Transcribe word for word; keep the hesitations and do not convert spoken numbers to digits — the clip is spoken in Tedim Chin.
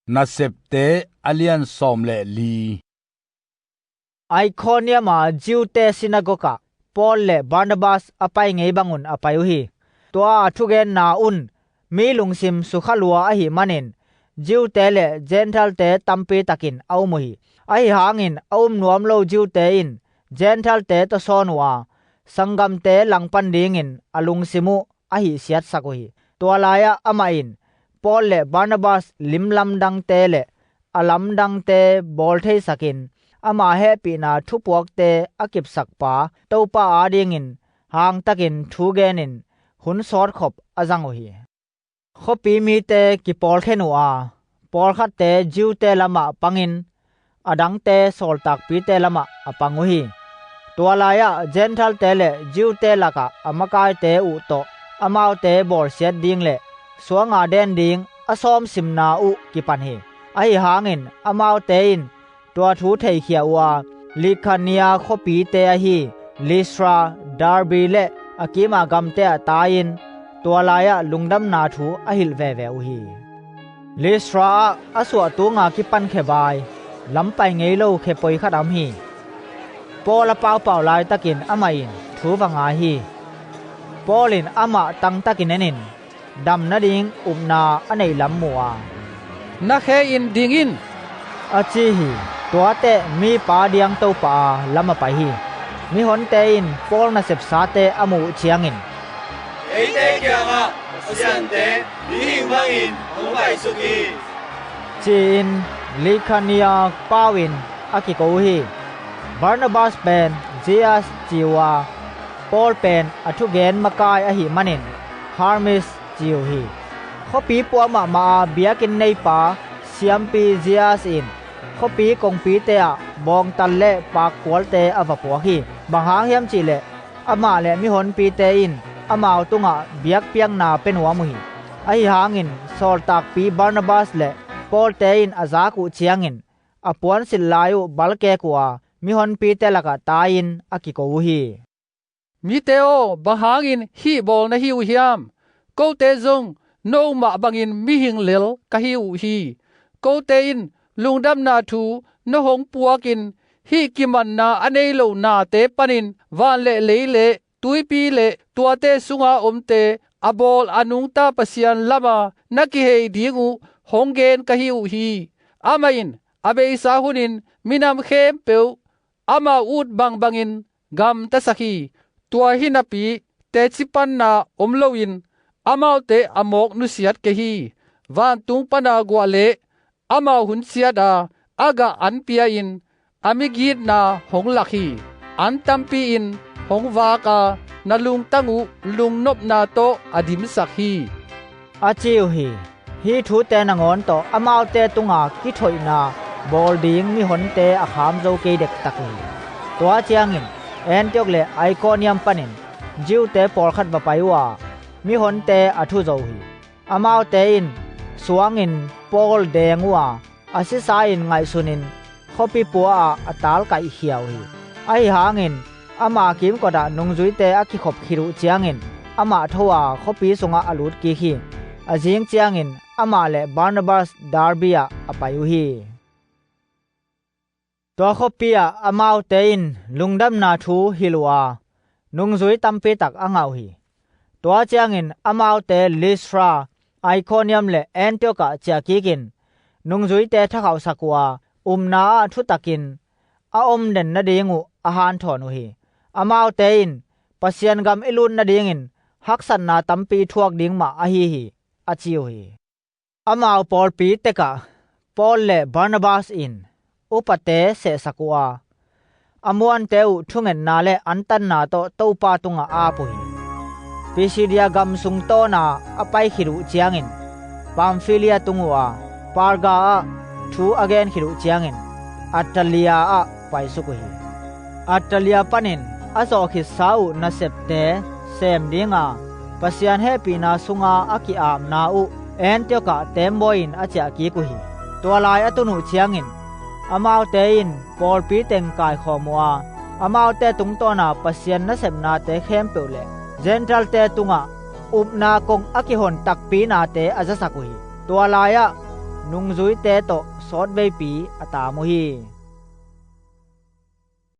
Nasepte a lian sawm le li. Ikonium a Jew-te sinagog ah Paul le Barnabas a pai ngei bangun a pai uh hi. Tua a thugenna un mi lungsim sukha lua ahih manin Jew-te le Gentile-te tampi takin a um uh hi. Ahi hangin a um nuam lo Jew-te in Gentile-te tawsawn uh a, sanggamte langpan dingin a lungsim uh a hihsiatsak uh hi. Tua lai-ah amah in Paul le Barnabas limlamdangte le a lamdangte bawl theisakin ama hehpihna thupuakte a kipsakpa Topa adingin hangtakin thu genin hun sawtkhop a zang uh hi. Khuapi mite kipawlkhen uh a, pawlkhatte Jew-te lamah pangin a dangte sawltakpite lamah a pang uh hi. Tua lai-ah Gentile-te le Jew-te lakah a makaite uh tawh amaute bawlsiat ding le suanga den ding a sawmsimna uh kipan hi. Ahi hangin amaute in tua thu theikhia uh a, Likaonia khuapite ahi Listra, Derbe le a kima gamte ah tai-in tua lai-ah lungdamna thu a hilh veve uh hi. Listra ah a suah tunga kipan khebai lampai ngei lo khepoi khat a om hi. Paul a paupau laitakin amah in thu va ngai hi. Paul in amah tangtakin enin dam nading upna a neih lam mu a, "Na khe in ding in," a ci hi. Tuate mipa diangto pah a lam a pai hi. Mihonte in Paul nasepsate a muh uh ciangin, "Eite kiangah Pasian-te mihing bangin hong paisuk hi," ci-in Likaonia pau-in a kiko uh hi. Barnabas pen Zeus ci uh a, Paul pen a thugen makai ahih manin Hermes ci uh hi. Khuapi pua mahmah a biakinn neipa siampi Zeus in khuapi kongpite ah bawngtal le pakkualte a va puak hi. Bang hang hiam cihleh amah le mihonpite in amau tungah biakpiakna pia nuam uh hi. Ahi hangin sawltakpi Barnabas le Paul-te in a zak uh ciangin a puansilh lai uh balkek uh a, mihonpite lakah tai-in a kiko uh hi. "Mite aw, bang hangin hih bawl na hi uh hiam? Kote zong no mah bangin mihing lel ka hi uh hi. Kote in lungdamna thu na hong puakin hih kimanna a nei lo nate panin van le lei le tuipi le tuate sunga omte a bawl a nungta Pasian lama na kihei ding uh hong gen ka hi uh hi. Amah in a beisa hunin minam khempeuh amau ut bangbangin gamtasak hi. Tua hi napi teci panna om loin amaute a mawk nusiat kei hi. Vantung pana guah le amau hun ciat a, a gah an pia-in a migitna hong lak hi. An tampi-in hong vak a, na lungtang uh lungnopna tawh a dimsak hi," a ci uh hi. Hih thute nangawn tawh amaute tunga kithoihna bawl ding mihonte a kham zo kei dektak uh hi. Tua ciangin Antioch le Ikonium panin Jew-te pawlkhat va pai uh a, mihonte a thu zo uh hi. Amaute in suangin Paul deng uh a, a sisa-in ngaihsunin khuapi pua-ah a talkaihkhia uh hi. Ahi hangin ama kimkotah nungzuite a kikhop khit uh ciangin amah tho a, khuapi sungah a lutkik hi. A zing ciangin amah le Barnabas Derbe ah a pai uh hi. Tua khuapi-ah amaute in lungdamna thu hilh uh a, nungzui tampi tak a ngah uh hi. Tua ciangin amaute Listra, Ikonium le Antioch ah ciahkikin nungzuite thakhauhsak uh a, upna ah thutakin a om den nading uh a hanthawn uh hi. Amaute in Pasian gam i lut nadingin haksatna tampi i thuak ding mah ahi hi, a ci uh hi. Amau pawlpi tekah Paul le Barnabas in upate sehsak uh a, a muante uh thungetna le antanna tawh Topa tungah a ap uh hi. Pisidia gam sung tawna a paikhit uh ciangin Pamfilia tung uh a, Perga ah thu a genkhit uh ciangin Attalia ah paisuk uh hi. Attalia panin a zawhkhitsa uh nasepte sem dinga Pasian hehpihna sunga a ki-apna uh Antioch ah teembawi-in a ciahkik uh hi. Tua lai a tun uh ciangin amaute in pawlpi teng kaikhawm uh a, amaute tungtawna Pasian nasepnate khempeuh le Gentile-te tungah upna kong a kihon takpi nate a zasak uh hi. Tua lai-ah nungzuite tawh sawtveipi a taam uh hi.